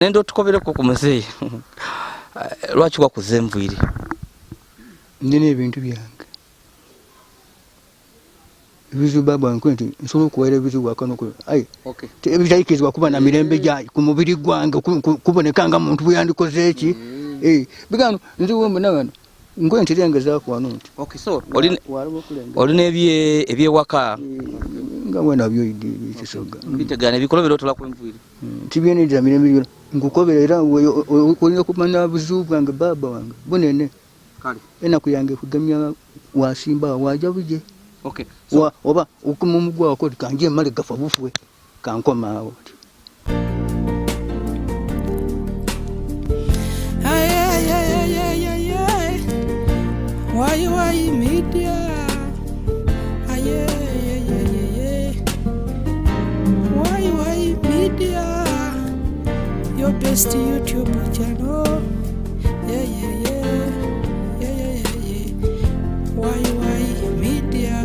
Nenda otukobereko ku muzeeyi, lwaki wakuza enviiri? Nina ebintu byange ebizibu baba wange nti nsobola okuwaira ebizibu akano aye ebitayikirizibwa kuba na mirembe gya ku mubiri gwange kuboneka nga muntu bwe yandikoze eki mm. eh, bigano nze wembona wano ngoye nti lengezaaku wano nti olina ebyewaka eh, nga bwe nabyo ekisoga bitegana ebikolobero otola ku enviiri mm, tibyenedira mirembe gyona nkukobera era olina kumanya buzibu bwange baaba wange bunene enaku yange kugemya wasimba waja buje oba okumumugwako kanje male gafa bufwe kankoma awo. Why media? Why media? Your best YouTube channel. Yeah, yeah, yeah. Yeah, yeah, yeah, yeah. Why media?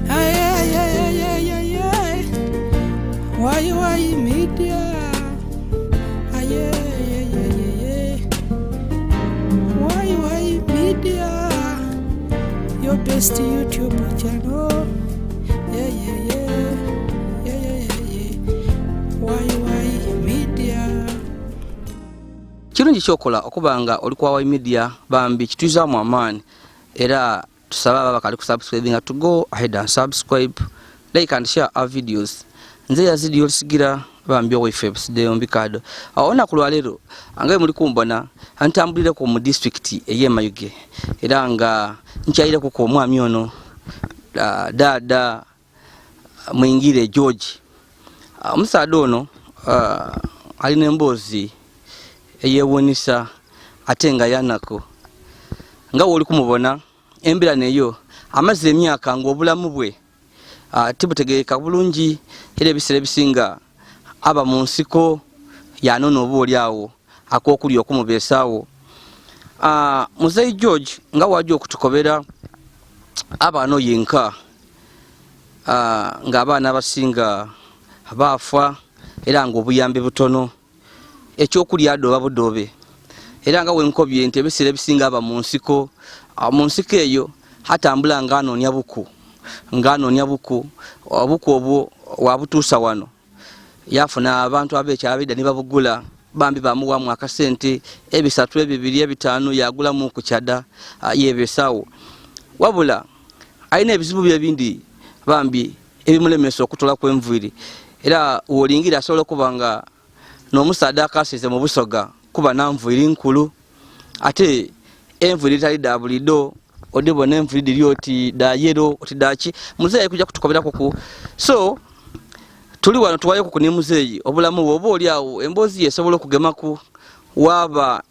Ay, ay, ay, ay, ay, ay, ay. Why media? Ay, ay, ay, ay, ay, ay. Why media? Your best YouTube channel. Yeah, yeah, yeah. Yeah, yeah, yeah, yeah. Why media? Kirungi kyokola okuba nga oli kwa Y Media bambi kituzaamu amaanyi era tusaba ababa kali kusubscribe nga to go ahead and subscribe, like and share our videos. Nze Yazidi Olisigira bambi owaife busideyo mbikado. Awo olunaku lwaleero nga muli kumbona ntambulireko mu disitulikiti ey'e Mayuge era nga nkyayireko ku omwami ono Daada Mwingire George. Omusaadha ono alina emboozi eyewuunyisa ate nga yanaku. Nga w'oli kumubona embeera neyo amaze emyaka ng'obulamu bwe tibutegeereka bulungi era ebiseera ebisinga aba mu nsiko yanona oba oli awo ak'okulya okumubeesaawo. Muzeeyi George nga wajja okutukobera abaana oyenka ng'abaana abasinga baafa era ng'obuyambi butono ekyokulya adooba budoobe era nga wenkobye nti ebiseera ebisinga aba mu nsiko mu nsiko eyo atambula ng'anoonya buku ng'anoonya buku obuku obwo wabutuusa wano yafuna abantu abekyalo abedda ne babugula bambi bamuwamu akasente ebisatu ebibiri ebitaano yagulamu ku kyada yebesawo wabula alina ebizibu byebindi bambi ebimulemesa okutola kwenviiri era wolingira asobola okuba nga n'omusaadha akasize mu Busoga kuba nanviiri nkulu ate enviiri tali da bulido odibona enviiri diri oti da yero oti daki muzeeyi kuja kutukoberako ku so tuli wano tuwayo ku ni muzeeyi obulamu bwe oba oli awo emboozi ye esobola okugemaku waaba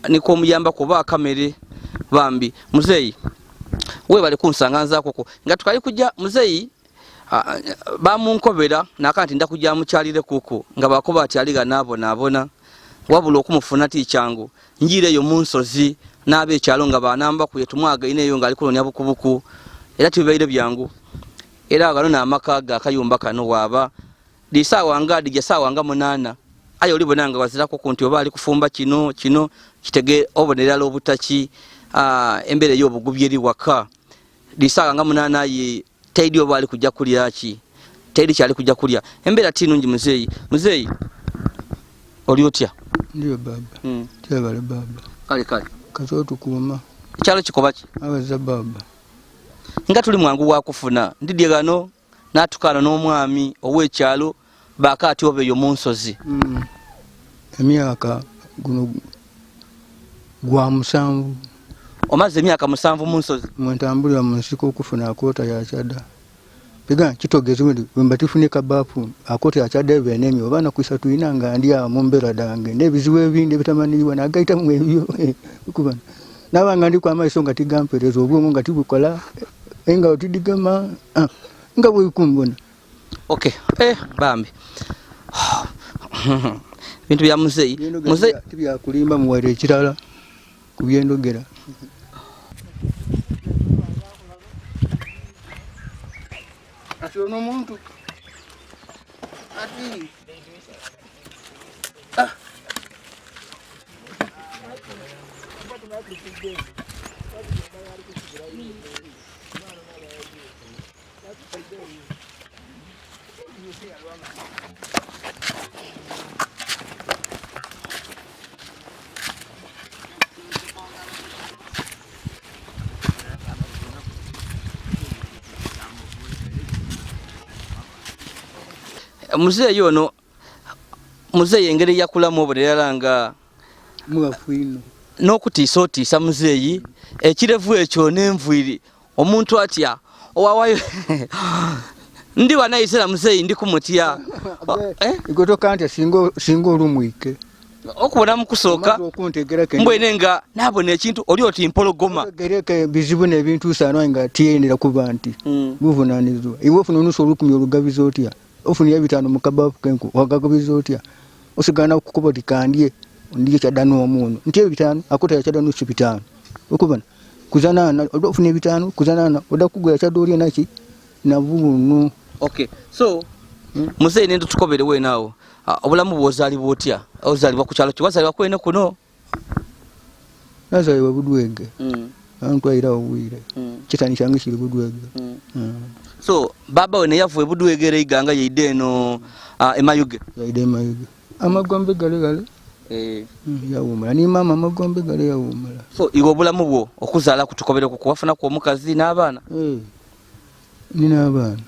niko omuyambako oba akamere bambi muzeeyi webale kunsanga nzaakoko nga tukali kujja muzeeyi bamunkobera naka nti ndakujja mukyalire kuku nga bakuba ati aliga naabonaabona wabula okumufuna ti kyangu njiire eyo mu nsozi n'abekyalo nga banamba kuye tumwagaine eyo ng'ali kunoonya bukubuku era tibibaire byangu era gano n'amaka ga akayumba kano waaba disaawa nga dija saawa nga 8 aye olibona nga wazirako ku nti oba ali kufumba kino kino kitege obonera obutaki embeera ey'obugubi eri waka disaawa nga 8 aye taidi oba ali kujja kulya ki taidi kyali kujja kulya embeera ti nungi muzeeyi muzeeyi oli otya? Ndiyo baba. Kyebale baba. Kale kale. Kaso tukuuma. Ekyalo kikoba ki? Abaza baba. Nga tuli mwangu wa kufuna ndidye gano n'atukaano n'omwami ow'ekyalo baakaati oba eyo mu nsozi. Emyaka guno gwa 7. Omaze emyaka 7 mu nsozi? Mwentambulira mu nsiko okufuna akoota ya kyada. Biga kitogezi ndi bwemba tifune kabaafu akoota ya kyada ebenemi oba na kuisa tuina nga ndi awo mu mbeera dange n'ebizibu ebindi ebitamanyiibwa nagaitamu ebyo kuba nabanga ndi kwa maiso nga tigampereza obwongo nga tibukola engalo tidigema nga bwekumbona. Okay, bambi bintu bya muzeeyi muzeeyi tibyakulimba muwaire ekirala ku byendogera. Ati ono omuntu ati Muzeeyi ono, muzeeyi engeri yakulamu obulera nga mubafu ino n'okutiisa otiisa muzeeyi, ekirevu ekyo n'enviiri omuntu atya owawayo ndi wanayisira muzeeyi ndi kumutya. Igotoka nti singa olumwike okubona mukusooka mbwene nga nabona ekintu oli oti mpologoma gereke bizibu n'ebintuusa ano nga tiyendera kuba nti buvunanizibwa. Iwe ofuna onusu olukumi olugabiza otya? Ofuna ebitaano mu kabafu kenku wagagabiza otya? Osigana okukuba oti kandye ndiye kyadda n'omuunu nti ebitaano akota yakyadda nusu bitaano okubona kuzanaana ofuna ebitaano kuzanaana odda kugula kyadda olye naki nabuunu. Okay, so muzeeyi nendo tukobere weenaawo obulamu bw'ozaalibwa otya? Ozaalibwa ku kyalo ki? Wazaalibwa kwene kuno? Nazaalibwa Budwege. Antwalirawo bwire. Kitani kyange kiri Budwege. So baba we neyava e Budwege era iganga yaidde eno emayuge. Yaidde emayuge. Amagombe gale gale. Yawuumula ni maama amagombe gale yawuumula. So iwe obulamu bwo okuzaala kutukobere ku kuwafunaku omukazi n'abaana? Nina abaana.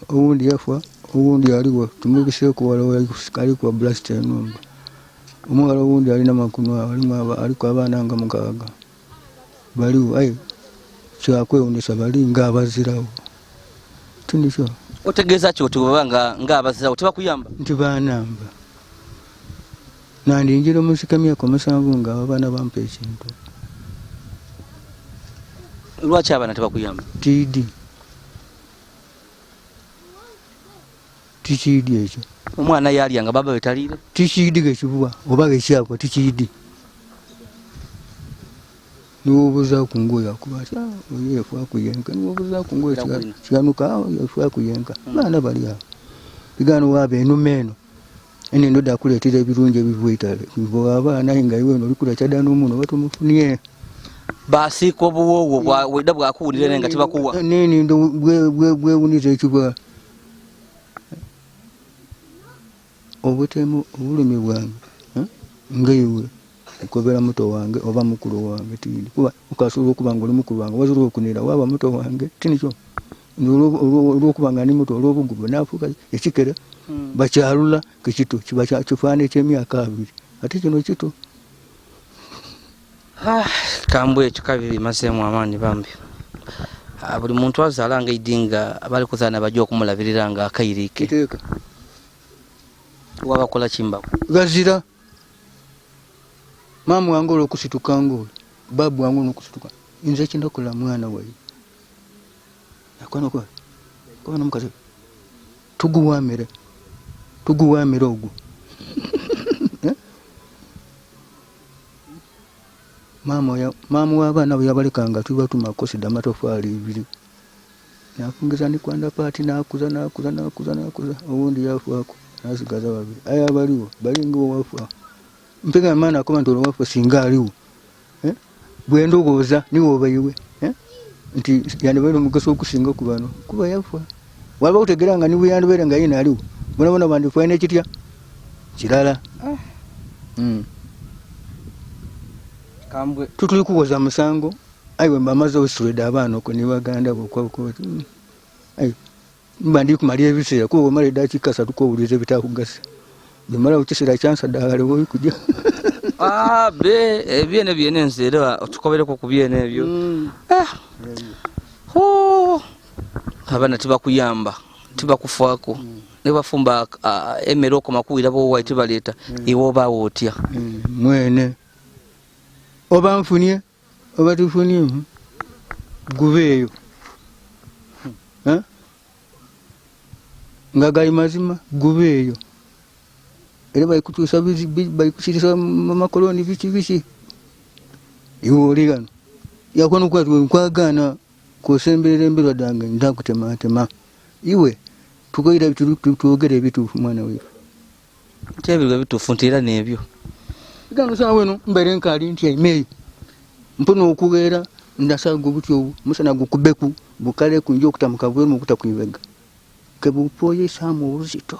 Owundi yafa, owundi aliwo tumubiseeko wala ali kuwa bulasita enumba. Omuwala owundi alina makunu alimu aliko abaana nga mukaaga baliwo, aye kyakwewunyisa bali ng'abazirawo. Tinikyo. Otegeeza ki oti bweba ng'abazirawo tebakuyamba? Nti baanamba. Nandingira omusika emyaka omusanvu nga abaana bampa ekintu. Lwaki abaana tebakuyamba? Tiidi. Tikiidi ekyo. Omwana yalya nga baba betaliire? Tikiidi gekibuwa oba gekyakwa tikiidi. Niwobuza ku ngoye akuba ati oyo yafa kuyenka. Niwobuza ku ngoye kiganuka yafa kuyenka. Baana bali awo. Bigano waaba enuma eno. Ene ndo dakuleetera ebirungi ebiva eitale. Bo abaana nga iwe ono olikula kyadda n'omuno batumufunye. Basiika obuwoowo bwedda bwakuwulira naye nga tebakuwa. Nenindo bwewuniza ekibwa. Obutemu obulumi bwange ngeiwe okobera muto wange oba mukulu wange tindi kuba okasobola okuba nga oli mukulu wange wazira okunira waba muto wange tinikyo olwokuba nga ndi muto olw'obugumu nafuuka ekikere bakyalula kekito kiba kifaana eky'emyaka abiri ate kino kito. Kambwe ekyo kabi bimazeemu amaanyi bambi. Buli muntu azaala nga eidi nga bali kuzaana bajja okumulabirira nga akairiike. Kiteeka. Wabakola kimbaku? Gazira. Maama wange olw'okusituka ng'olwo, baabu wange olw'okusituka, nze kindakola mwana wayi. Akono kwa. Kono n'omukazi. Tuguwamire. Tuguwamire ogwo. Maama w'abaana bwe yabalekanga tubatuma kosida amatofaali ibiri. Nafungiza ni kwanda paati nakuza nakuza nakuza nakuza owundi yafaako nasigaza babiri. Aye abaliwo balinga owafa. Mpega maana akuba nti olwafa singa aliwo. Bwe ndowooza niwe oba iwe. Nti yandibaire omugaso okusinga ku bano kuba yafa. Waba otegeera nga niwe yandibaire nga yina aliwo. Bona bandifaine kitya? Kirala. Kambwe. Tutuli kuwoza musango. Aye mbamaze osuleda abaana okwo ne baganda bo okwo. Aye mba ndi kumala ebiseera kuba omala eddakiika ssatu k'owuliriza ebitakugasa. Bwemala ekiseera kyansadde aghale w'olikujja. Be ebyene byene nze era otukobereko ku byene ebyo. Abaana tebakuyamba, tebakufaako. Ne bafumba emmere okoma kuwulira bw'owayi tebaleeta. Iwe obaawo otya? Mwene. Oba nfunye oba tufunye gubeeyo. Nga gali mazima gubeeyo. Era balikutuusa balikukyusa makoloni biki biki. Iwe oli ghano. Yakono kwati nkwagaana kwosemberera emberwa dhange ndakutematema. Iwe Twogere ebituufu mwana waife. Nti ebirwa ebituufu nti era n'ebyo. Gano saawa eno mbeere nkaali nti aimeeyo mpona okubeera ndasaga obuti obwo omusana gukubeku bukaleku nja okuta mukabweru okuta kwibega kebupoyesaamu obuzito.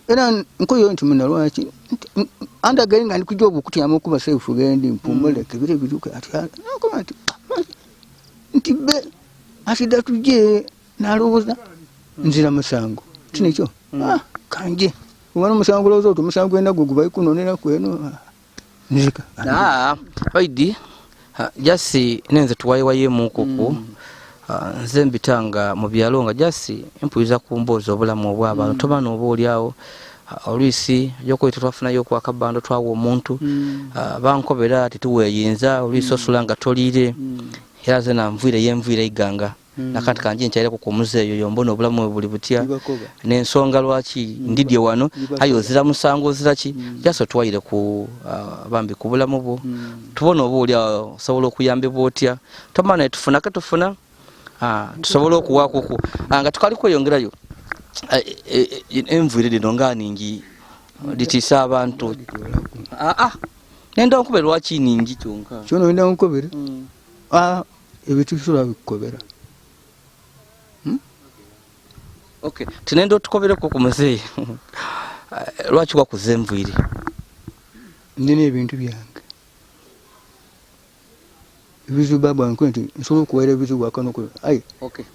Era nkoyo nti muna lwaki andagaye nga ndikujja obukutyama okuba seefu gendi mpumule kebire biruke ati nakoba nti nti be atidda tujje nalowooza nzira musango tinekyo kanje obana omusango olowooza oti omusango gwena gwo gubai kunonera kweno nzika. Oidi jasi nenze tuwayewayemukuku nze mbitanga mu byalo nga jasi mpuliza ku mboozi obulamu obw'abantu tomana oba oliawo olwisi yokoita twafunayo okwakabando twawa omuntu bankobera tituweeyinza olwisi osula nga toliire era ze nanvwire yenvwire iganga nakanti kanje nkyalirako ku muzeeyo yombona obulamu bwe buli butya n'ensonga lwaki ndidye wano aye ozira musango ozira ki jasi otuwayire ku bambi ku bulamu bwo tubona oba oli osobola okuyambibwa otya tomana tufuna ke tufuna tusobole okuwakuku nga tukali kweyongerayo envwire dino nga ningi litiisa abantu nenda nkube lwaki ningi kyonka kyono nenda nkubere ebitusobola bikukobera. Okay, tinenda otukobereko ku muzeeyi lwaki wakuza envwiri? Nina ebintu byange ebizibu baba nkuwe nti nsobola okuwaira ebizibu akano aye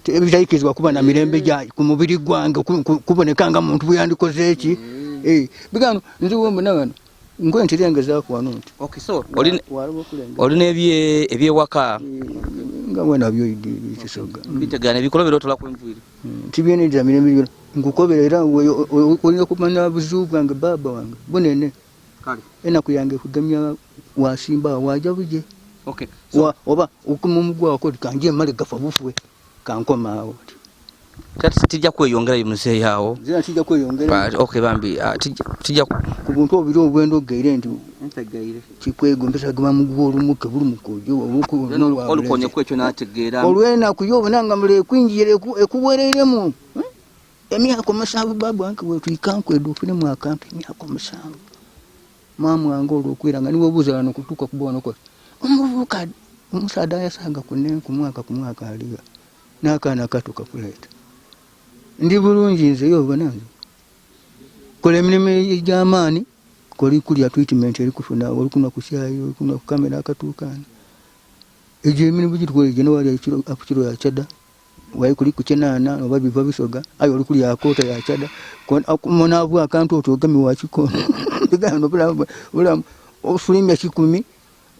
ebitayikirizibwa kuba na mirembe gya ku mubiri gwange kuboneka nga muntu bwe yandikoze eki bigano nze wombona wano nkuwe nti lengezaaku wano nti so olina ebyewaka nga bwe nabyo bikisoga bitegeera nebikolobera otola ku envwiri tibyenedda mirembe gyona nkukobera era olina kumanya buzibu bwange baba wange bunene enaku yange kugemya wasimba waja buje oba okumumugwako kanje male gafa bufwe kankoma awo tijja kweyongerayo muzeeyi awo nzira tijja kweyongera. Okay bambi tijja ku buntu obubiri obwenda ogeire nti kikwegombesa gema muguwa olumuke bulumuke olukonye kwekyo n'ategeera olwenaku yo obona nga mule ekwinjira ekuwereiremu emyaka omusanvu babu wange wetwika nkweda ofune akampi emyaka omusanvu maama wange olwokwera nga niwe obuuza wano kutuuka kuba wano kola omuvubuka omusaadha ayasanga ku mwaka ku mwaka aliga n'akaana kato kakuleeta ndi bulungi nze yo obona nze kola emirimu egy'amaani koli kulya treatment erikufuna olikunwa ku kyayi olikunwa ku kamera akatuukaana egyo emirimu gitukola egyo nowalya akukiro yakyada wali kuli ku kyenaana oba biva bisoga aye oli kulya akoota yakyada monabwa akantu otwo ogami wakikono bigano bulamu ofulimya 10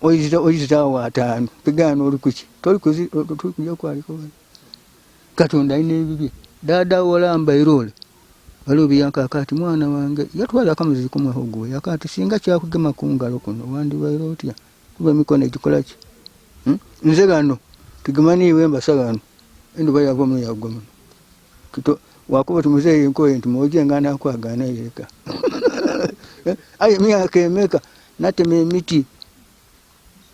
oyizirawo 5 bigano oli kuki toli kuja kwaliko Katonda alina ebibye dada walamba erole waliwo byankaka ati mwana wange yatwala akamuzizi kumweho yakati singa kyakugema ku ngalo kuno wandibaire otya kuba emikono egikola ki nze gano tugema niiwe mbasa gano enduba yava muno yagwa muno kito wakuba tumuzeeyi nkoye nti mwoje nga nakwagaana yeka aye emyaka emeka natema emiti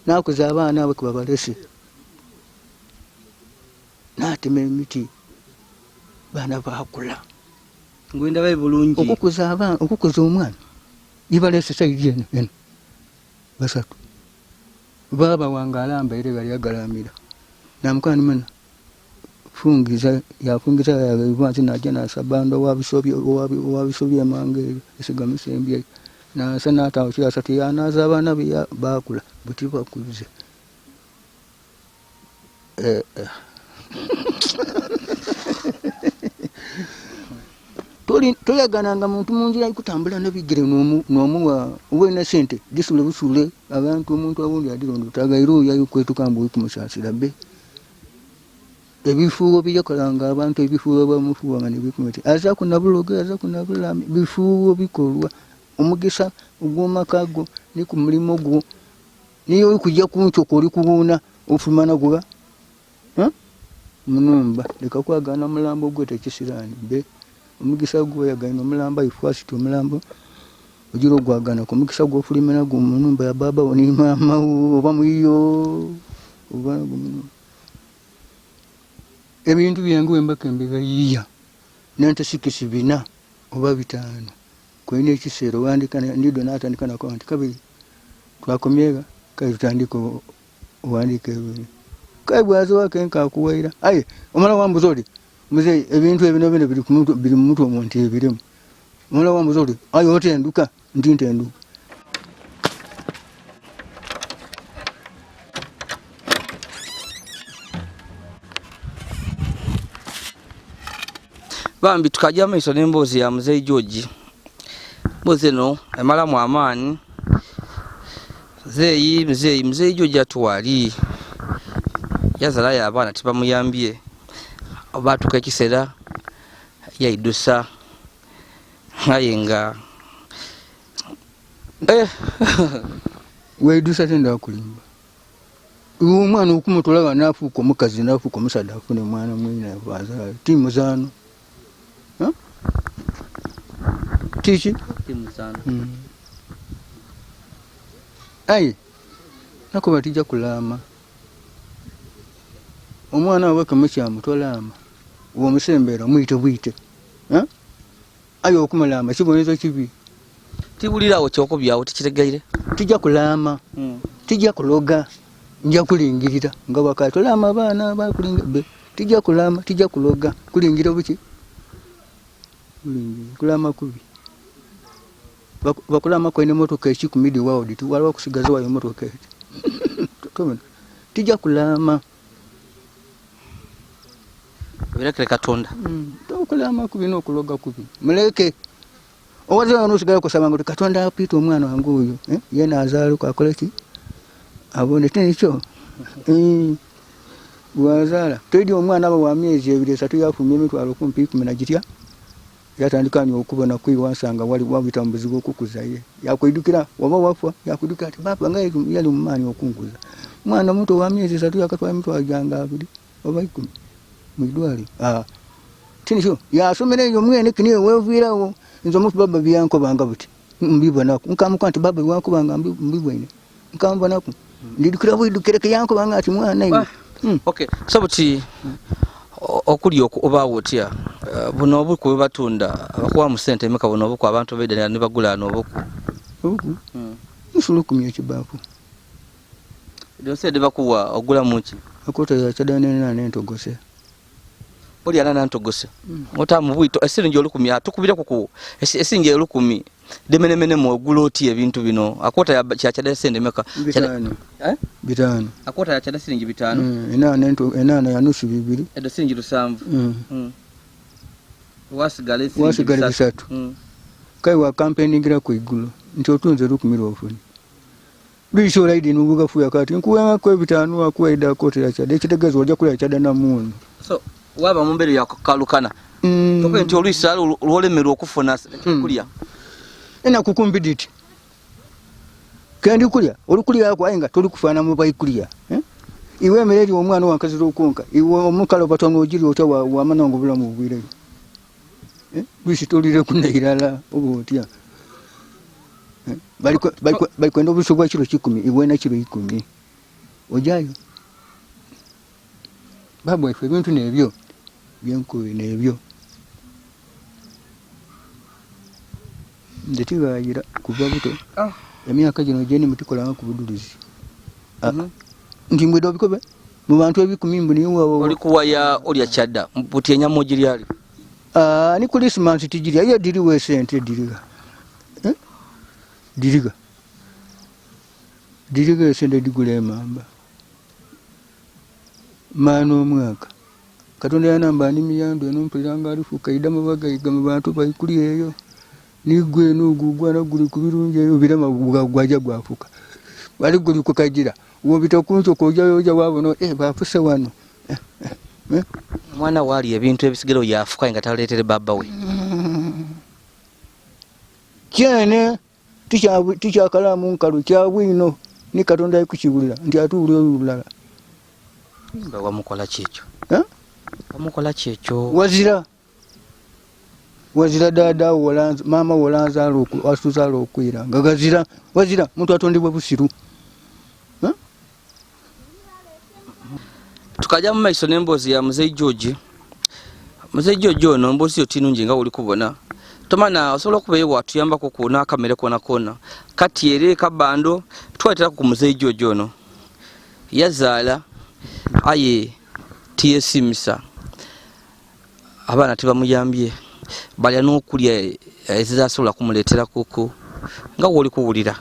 nakuza abaana abo kubabalese natema emiti baana bakula ngwenda bulungi okukuza abaana okukuza omwana ibalese saidi eno eno basatu baba wange alamba era bali agalamira namukana mana fungiza yafungiza yavansi najja nasabando wabisobye emange esigamusembye nasa natawo kirasatu yanaza abaana be bakula buti bakuze toyagananga muntu munjira kutambula nabigere n'omuwa oba sente gisule busule abantu omuntu awundi adirondo tagairo oyo kwetuka mbu kumusasira be ebifuuwo byakolanga abantu ebifuuwo bamufuuwanga nebikumiti aza kunabuloga aza kunabulami bifuuwo bikolwa omugisa ogw'omaka go ne ku mulimu gwo niyo oli kujja kunkyoka oli kuwuuna ofulumana guba munumba leka kwagana omulambo gwe tekisiraani be omugisa gwe yagana omulambo ifwasiti omulambo ogira ogwagana ku mugisa gw'ofulimira gwo munumba ya baba wo ni maama wo oba muyiyo oba ebintu byange wembaka embibayiya. Nente sikisi bina oba bitaano kwine ekiseera owandika ndido natandika nako nti kabiri twakomyega kale tutandika owandika ebiri kale bwaze wake nkakuwaira aye omala wambuza oti muzeyi ebintu ebino bino biri ku biri mu mutwe omwo nti ebirimu omala wambuza oti aye otenduka nti ntenduka. Bambi tukajja maiso n'emboozi ya muzeyi George. Emboozi eno emalamu amaani. Muzeeyi muzeeyi muzeeyi George atuwali yazalayo abaana tibamuyambye, batuuka ekiseera yaidusa aye nga weidusa tendakulimba omwana okumutolaba nafuuka omukazi nafuuka omusaadha afune mwana mwine azaale ti muzaano tiki aye nakuba tijja kulaama omwana waweke mukyamu tolaama womusembera mwite bwite aye okumulaama kibonerezo kibi. Tiwulirawo kyokubyawo tikitegeire. Tijja kulaama tijja kuloga nja kulingirira nga bwakati tolaama abaana bakulinga tijja kulaama tijja kuloga kulingira buki kulaama kubi bakulaama kwene motoka ekikumi di world tiwaliwo kusigaza wayo motoka eti tijja kulaama birekere Katonda. Okulama kubi n'okuloga kubi muleke owaza nosigala kusaba ngu Katonda apiita omwana wange oyo yena azaaluka akole ki abone tinikyo bwazaala tedi omwana aba wa myezi ebiri esatu yafumya emitwalo kumpi ikumi na gitya yatandika nyo okubona kwiwansanga wali wabita mu buzibu okukuza ye yakwidukira waba wafa yakwidukira ati baba nga yali mumaani okunkuza mwana muto wa myezi esatu yakatwala emitwalo gyange abiri oba ikumi mwidwaliro tinikyo yasomera eyo mwene kiniye weviirawo nze omuntu baba byankobanga buti mbibonaku nkamuka nti baba byankobanga mbibwene nkambonaku ndidukira bwidukire keyankobanga ati mwana iwe. Okay, so buti okulya obaawo otya buno obuku bwe batunda abakuwa mu ssente emeka buno obuku abantu beddala ne bagula n'obuku obuku nusula okumya ekibaafu dose de bakuwa ogula muki akota yakyadana n'entogose oli alana ntogose otamu bwito esiringi olukumi atukubira kuku esiringi olukumi demenemene mu ogula oti ebintu bino akota ya kyachada sente meka bitano bitano akota ya kyada siringi bitano enana enana ya nusu bibiri edo siringi lusanvu wasigale bisatu kai wa campaign ngira ku igulo nti otunze lukumi lwofuni biso laidi nubuga fuya kati nkuwa kwa bitano akuwa ida akota ya kyada ekitegezo ojja kulya kyada na munu so waba mu mbere yakalukana toke nti olwisa lwolemerwa okufuna kulya ena kukumbiditi kendi kulya olukulya ako ayenga toli kufaana mu baikulya iwe emereri omwana wankazira okonka iwe omukalo batono ojiri otya wamana ngo bulamu bwireyo bisi tolire kunairala oba otya bali kwenda obuso bwa kiro 10 iwe na kiro 10 ojayo babwe ife ebintu nebyo byenkubi nebyo ndetibayira kuva buto emyaka gino jeni mutikola ku budulizi nti mbwe bikobe mu bantu ebikumi mbu niwe oli kuwaya olya kyadda buti enyama ogiryali ni Christmas tigirya ye diriwe sente diriga diriga diriga sente digula emamba maano omwaka Katonda yanamba ni miyando eno mpuliranga alifuuka ida mu bagaiga mu bantu baikuli eyo nigwe n'ogugwana guli ku birungi eyo birama gwajja gwafuka bali guli kukagira wobita kuncho kojayo oja wabona bafuse wano Omwana waali ebintu ebisigalo yafuka nga taleetere baba we kyene tikyakalamu nkalu kyabwino ni Katonda ayikukiwulira nti atuwulira olulala. Mba wamukola kyekyo wamukola kyekyo wazira wazira dada wolanza mama wolanza asuzaala okwira nga gazira wazira muntu atondebwa busiru. Tukajja mu maiso n'emboozi ya muzeyi George. Mzee Jojo ono mbuzi yo tinungi nga oli kubona. Tomana osobola okuba eyo watuyambako ku n'akamere kona kona. Kati ere kabando twatera ku mzee Jojo ono. Yazaala aye tiyesimisa. Abaana tebamuyambye. Balya n'okulya ezizasobola kumuleetera kuku nga woli kuwulira.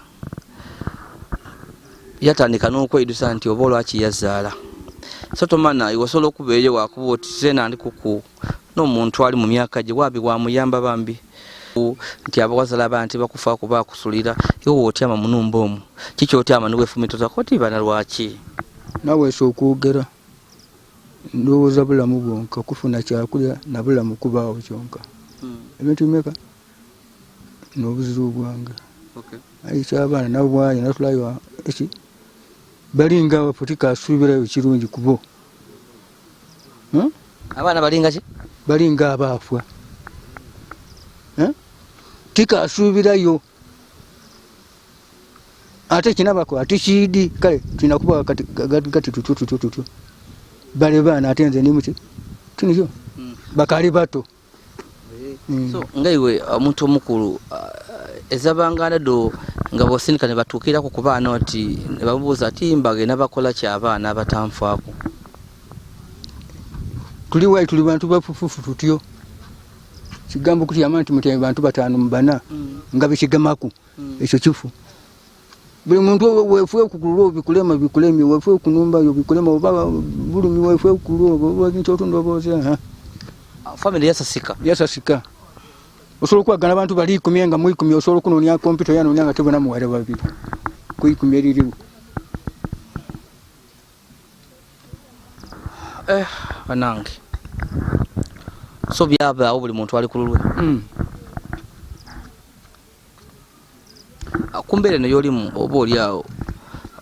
Yatandika n'okweidusa nti oba olwaki yazaala. So tomana iwe osobola okuba eyo wakuba oti zeena ndi kuku n'omuntu ali mu myaka gye wabi wamuyamba bambi nti abawazala abaana tebakufaako bakusulira iwe wootyama mu numba omwo kiki otyama niwefumitoza oti bana lwaki naweesa okwogera ndowooza bulamu bwonka kufuna kyakulya na bulamu kubaawo kyonka. Ebintu bimeka n'obuzibu bwange. Aye ekyabaana nabo bwaye natulayo eki balinga abafu tikasuubirayo kirungi kubo. Abaana balinga ki? Balinga abaafwa. Tikasuubirayo. Ate kinabako ate kiidi kale tulina kuba kati kati tutyo tutyo tutyo. Bale baana ate nze ndi muki tunikyo bakali bato. So nga iwe omuntu omukulu ezabanganda do nga bosindika ne batuukirako ku baana oti ne bamubuuza ati mbagenda bakola ki abaana abatanfaako. Tuli wayi tuli bantu bafufufu tutyo. Kigambo kutyama nti mutyame bantu bataano mu bana nga bikigemaku ekyo kifu. Buli muntu weefuwe ku kulwo bikulema bikulemye, weefuwe ku numba yo bikulema oba bulumi weefuwe ku kulwo oba bintu otunda oba oze. Family yasasika. Yasasika. Osobola okwagala abantu bali ikumi nga mu ikumi osobola okunoonya kompyuta yanoonya nga tebona muwala babiri. Ku ikumi eririwo. Banange. So byabaawo buli muntu ali ku lulwe. Ku mbeera eno y'olimu oba oli awo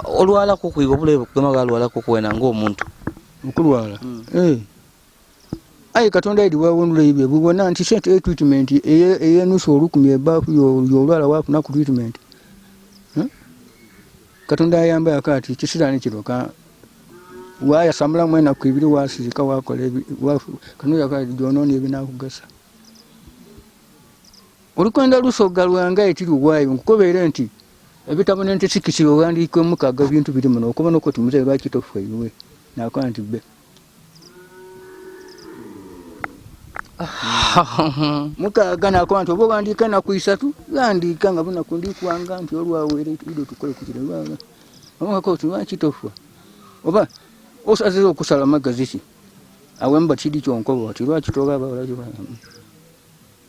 olwalako okuyiga obulabe bukugema galwalako okuwena ng'omuntu. Okulwala? Aye Katonda eri wawonula ebyo bubona nti sente treatment eyenusu olukumi ebaafu y'olwala wafuna ku treatment. Katonda ayamba akati kisirani kiroka wayasamula mwena ku ibiri wasirika wakola Katonda yakati gyonoonya ebinaakugasa. Olukwenda lusoga lwanga etiri waayo nkukobeere nti ebitabo n'entesikisi owandiika omukaga ebintu biri muno okubona okwo tumuze lwaki tofa iwe nakola nti be mukaaga nakola nti oba owandiika enaku isatu ghandiika nga bunaku ndikwanga nti olwawere ido tukole ku kiro oba oti lwaki tofa oba osazeewo okusala amagazi ki awe mba kiri kyonkoba oti lwaki tolaba olaki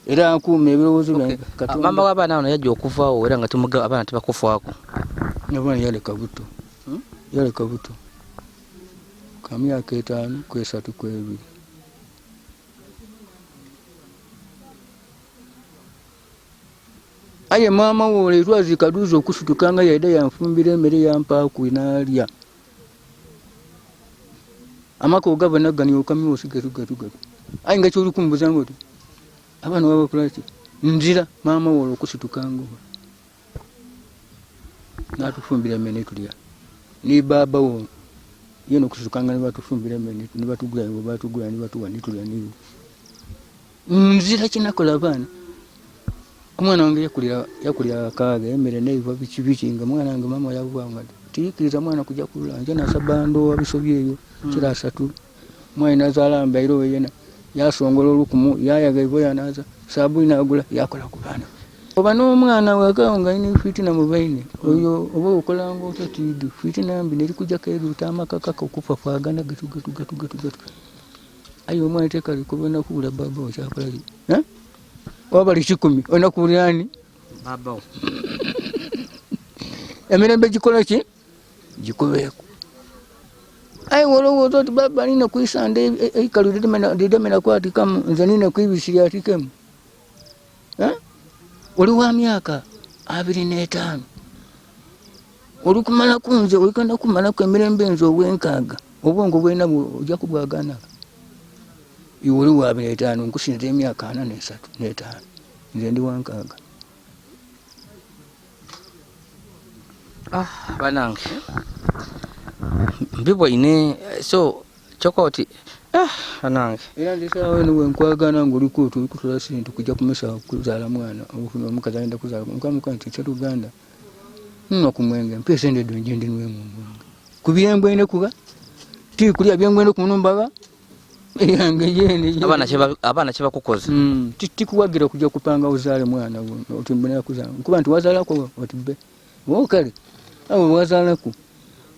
era nkuuma ebirowoozo byange. Maama w'abaana bano yajja okuvaawo era nga abaana tebakufaako. Abaana yaleka buto. Yaleka buto. Ka myaka etaano ku esatu ku ebiri. Aye maama wo etwazi kaduuza okusituka nga yaida yanfumbira emmere yampaaku n'alya. Amaka ogabona ganyoka myosi gatu gatu gatu. Aye nga kyoli kumbuza ngoti abaana babakola ki? Nzira maama wo okusituka ngo n'atufumbira emmere ne tulya. Ni baaba wo ye n'okusituka nga ne batufumbira emmere ne batugula ne batugula ne batuwa ne tulya ne nzira kinakola abaana. Omwana wange yakulira akaaga emmere neiva biki biki nga mwana wange maama yavuga nga tiyikiriza mwana kujja kulula nje nasaba ndowa bisobye eyo kira asatu mwana nazaala mbaire yena yasongola olukumu yayaga ivo yanaza sabuni nagula yakola ku baana. Oba n'omwana wakawo nga alina fitina mu baine oyo oba okolanga otya tiidi fitina mbi nerikujjako eruuta amakakaka okufa kwagana gatu gatu gatu gatu gatu. Aye omwana tekali kubona kuwulira baba wo kyakola ki? Oba bali kikumi olina kuwulira ani? Baba wo. Emirembe gikola ki? Gikubeeko. Aye wolowooza oti baba nina kwisanda eikalu lidemera kwatikamu nze nina kwibisirya atikemu. Oli wa myaka 25. Olikumalaku nze oligenda kumalaku emirembe nze obwenkaaga obwongo bwena ojja kubwagana. Iwe oli wa 25 nkusinza emyaka 43 n'etaano nze ndi wa nkaaga. Banange mbibwaine so kyokka oti Anange. Era nze saawa eno wenkwagana ng'oliko otyo olikutola sente kujja kumesa kuzaala mwana, ofuna omukazi agenda kuzaala nkamuka nti Sseruganda nnywa ku mwenge, mpa esente ddo nje ndinywemu omwenge ku byembwene, kuba tikulya byembwene ku numbaga yange yene. Abaana kyebakukoze. Tikuwagira kujja kupanga ozaale mwana oti mbonera kuzaala, nkuba nti wazaalako oti be kale abo wazaalaku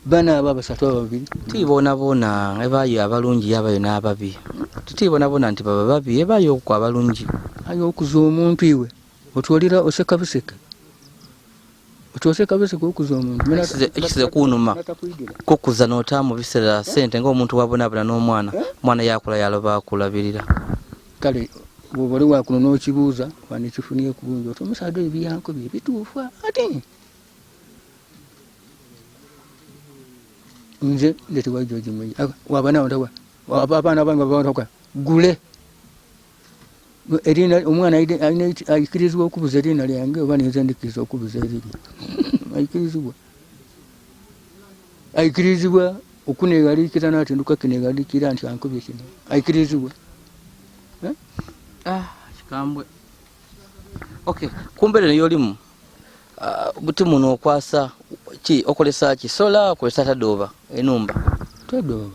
bana abo abasatu abo babiri. Tibonaboona ebaayo abalungi yabayo n'ababi, titibonabona nti baba babi, ebaayo okwo abalungi. Aye okuza omuntu iwe otwolera oseka buseke, otwoseka buseke okuza omuntu. Ekisize kunuma kukuza n'otaamu biseera sente ng'omuntu wabonabona n'omwana, omwana yakula yaloba akulabirira. Kale bwoba oli wakuno n'okibuuza wandikifunye ku bungi oti omusaadha oyo byankobye bituufu, ate nze ndetebwa George Mwenye wabana ntawa abaana bange babantawa gule erina omwana alina aikirizibwa okubuza erina lyange oba ninze ndikiriza okubuza eriri aikirizibwa aikirizibwa okunegalikira natinduka kinegalikira nti ankubye kino aikirizibwa. Kikambwe. Okay, kumbere neyolimu buti muno okwasa ki, okolesa ki sola, okolesa tadooba enumba? Tadooba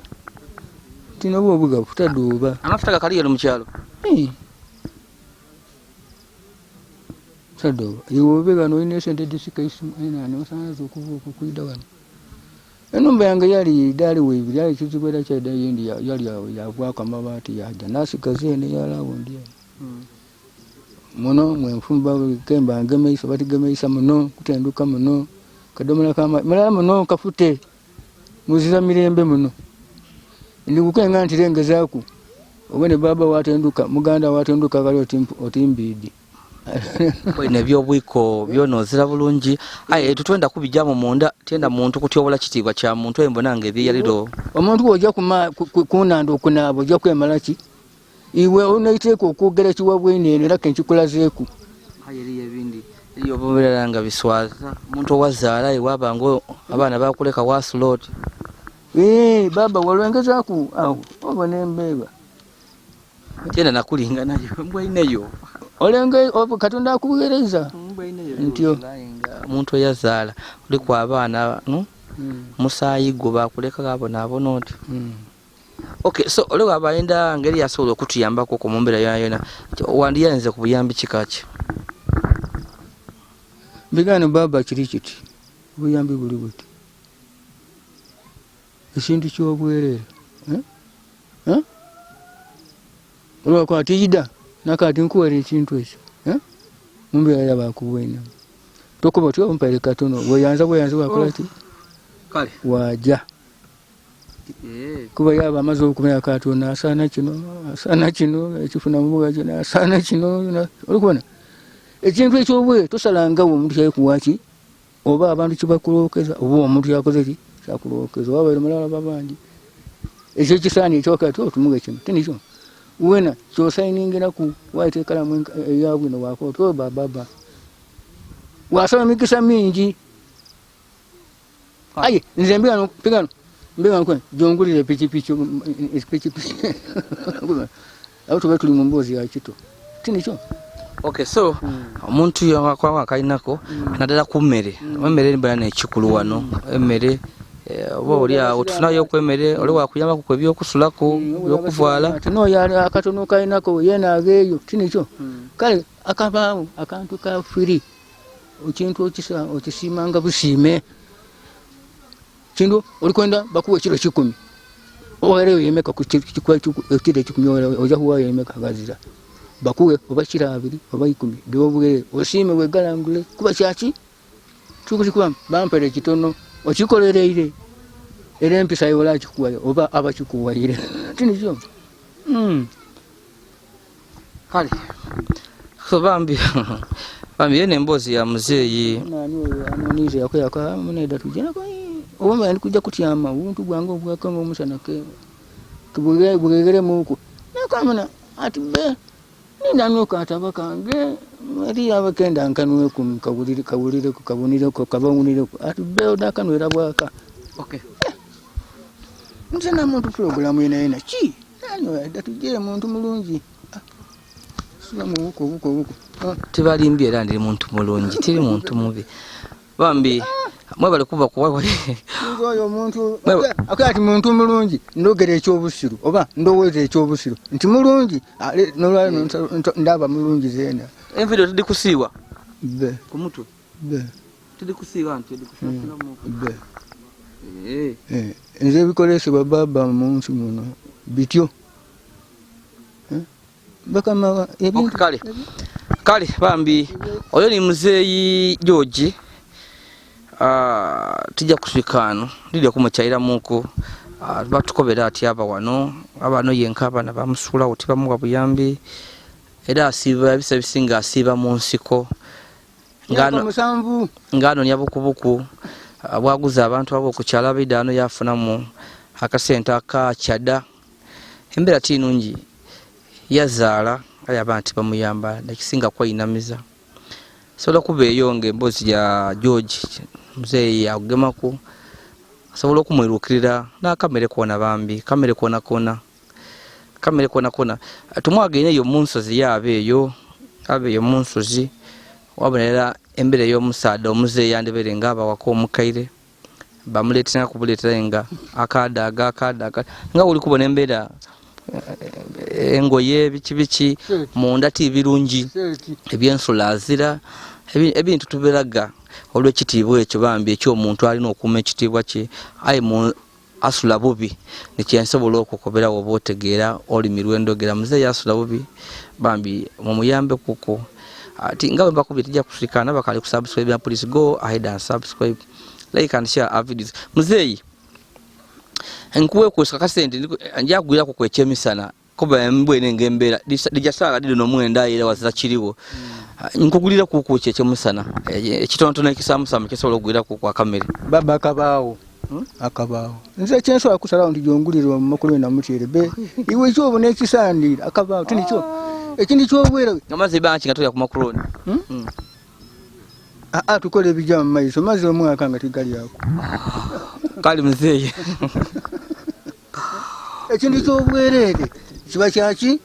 tino oba obugafu tadooba. Amafuta gakaliyo mu kyalo? Tadooba iwe obe gano olina esente disika isimu enani masanyazi okuva okwo kwida wano. Enumba yange yali daali weibiri, aye ekizibu era kyaida yindi yali awo yagwaku amabaati yaja nasigaza eno eyalawundi eno. Muno mwenfumba kemba ngemeisa oba tigemeisa muno kutenduka muno kadomola kama mulala muno kafute muzira mirembe muno ndikukenga nti rengezaku obone baba watenduka muganda watenduka kali otimbiidi. Olina ebyobwiko byona ozira bulungi, aye tutwenda kubijjamu munda, tyenda muntu kutyobola kitiibwa kya muntu oyo mbona nga ebyeyaliro. Omuntu bw'ojja kunanda okunaaba ojja kwemala ki iwe onaiteeka okwogera kiwabwene eno era kenkikulazeeku. Aye eriyo ebindi eriyo obubirala nga biswaza omuntu owazaala ewaba nga abaana bakuleka wasula oti. Baba walwengezaaku awo obona embeeba. Tyenda nakulinga nayo mbwaineyo. Olenge Katonda akuweereza ntyo. Omuntu eyazaala oliku abaana musaayi gwo bakuleka gabonaabona oti. Okay, so oli waba ayenda ngeri yasobola okutuyambako ku mumbeera yona yona, wandiyanze ku buyambi kika ki? Mbigano baba kiri kiti, obuyambi buli buti. Ekintu ky'obwerere. Olwakuba tiyida nakati nkuwera ekintu ekyo. Mumbeera yabakuwena. Tokuba otyo ompaire katono, bweyanza bweyanza wakola ki? Kale. Waja. Kuba yaba amaze okumenya katono asaana kino, asaana kino, ekifuna mubuga kino, asaana kino, olikubona. Ekintu eky'obwerere tosalangawo omuntu kyalikuwa ki? Oba abantu kibakulowokeza oba omuntu yakoze ki kyakulowokeza oba baire mulala babandi ekyo ekisaani ekyokati otumuge kino tinikyo wena kyosainingiraku waita ekalamu eyabwino wako otyo bababa wasaba emikisa mingi. Aye nze mbigano pigano mbigano kwe jongulire pikipiki pikipiki awo tuba tuli mu mboozi ya kito tinikyo. Okay, so omuntu yakwanga akalinako naddala ku mmere, emmere mbona nekikulu wano emmere oba oli awo tufunayo ku emmere oli wakuyambako ku ebyokusulako ebyokuvaala. Tino yali akatono kalinako yena ageeyo tinikyo. Kale akabaawo akantu ka free ekintu okisiimanga busiime kintu olikwenda bakuwa ekiro 10 owereyo yemeka ku ekiro 10 ojja kuwaayo yemeka gazira bakuwe oba kiro 2 oba 10 byobwere osiime wegalangule kuba kyaki tukuba bampere kitono okikolereire era empisa yola akikuwayo oba abakikuwaire tinikyo. Kale so bambi bambi yene emboozi ya muzeeyi. Nani oyo anonize yakoyaka muneda tujja oba ndi kujja kutyama obuntu bwange obwaka ng'omusana bwegeremuku nakamuna ati be ninda nyweko ataba kange eri abakenda nkanweku kawulire kawulireko kabonireko kabawunireko ati be odakanwera bwaka. Okay. Nze na muntu pulogulaamu yena yena ki? Tujje muntu mulungi. Sula mu buko buko buko. Tibalimbye era ndi muntu mulungi, tiri muntu mubi. Bambi mwebale kuba kuwa. Oyo omuntu ati muntu mulungi ndogera ekyobusiru oba ndowooza ekyobusiru nti mulungi nolwaliro ndaba mulungi zeena. Enviiri tudikusiiwa be ku mutwe be tudikusiiwa nti tudikusiiwa be. Nze ebikolesebwa baba mu nsi muno bityo bakama ebintu. Kale kale bambi oyo ni muzeeyi George. Tujja kuswikaano ndidde kumukyayiramuku batukobera ati aba wano abano yenka abaana bamusuulawo tibamuwa buyambi era asiiba ebisa ebisinga asiiba mu nsiko ng'anoonya bukubuku bwaguza abantu abo okukyala bidaano yafunamu akasente akakyada. Embeera ti nungi, yazaala aye abantu tibamuyamba nekisinga kweinamiza. Sobola kuba eyo nga emboozi ya George muzeeyi akugemaku asobola okumwiruukirira n'akamere koona bambi kamere koona koona kamere koona koona. Tumwagaine eyo mu nsozi yaaba eyo aba eyo mu nsozi wabonera embeera ey'omusaadha omuzeeyi yandibeere nga abawaka omukaire bamuleetera kubuleetera nga akadaaga akadaaga nga oli kubona embeera engoye biki biki munda ti birungi ebyensula azira ebintu tubiraga olw'ekitiibwa ekyo bambi eky'omuntu alina okuuma ekitiibwa kye aye asula bubi nikyensobola okukoberawo oba otegeera olulimi lwendogera muzeeyi asula bubi bambi mumuyambe kuko. Ati nga bwe mbakubye tujja kusirikana bakali ku subscribe, please go ahead and subscribe, like and share our videos. Muzeeyi nkuwe kusika kasente nja kugwirako ku ekyemisana kuba mbwene ng'embeera lijja saawa ddi no mwenda era wazira kiriwo. Nkugulira kuku ki ekyemisana ekitonotono ekisamusamu kisobola okugwira ku kwa kamere baba akabaawo akabaawo nze ekyensobola kusalawo nti gyongulira omumakulu namutyere be iwe ekyobo n'ekisandiira akabaawo tinikyo ekindi kyobwera amaze banki nga tolya ku makuloni. Aa tukola ebijja mu maiso maze omwaka nga tigalyako. Kale muzeeyi ekintu kyobwereere kiba kyaki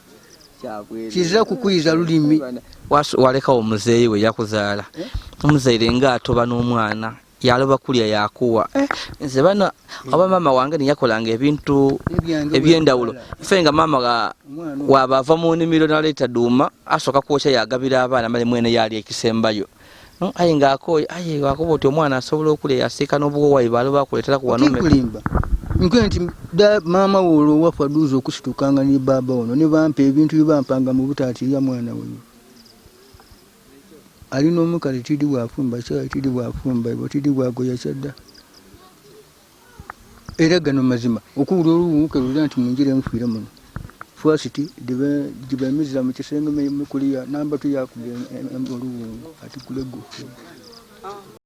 kizira kukuyiza lulimi. Walekawo muzeeyi we yakuzaala omuzaire nga atoba n'omwana yaloba kulya yakuwa. Nze bano oba maama wange niyakolanga ebintu ebyendawulo ffe nga maama waba ava mu nnimiro naleeta duuma asooka kwokya yagabira abaana male mwene yali ekisembayo. Aye ng'akooye aye wakuba oti omwana asobola okulya yasiika n'obuwowa balo bakuleetera ku wano. Tikulimba nkwe nti maama wo wafa duuza okusitukanga ne baaba ono ne bampa ebintu bye bampanga mu butaatiirya mwana oyo. Alina omukazi tidi bwafumba kyayi tidi bwafumba ibo tidi bwagoya kyadda. Era gano mazima okuwulira oluwuka lulira nti munjira enfiire muno. First gibemizira mu kisenge mukuliya namba tu yakuba oluwungu ati kulego.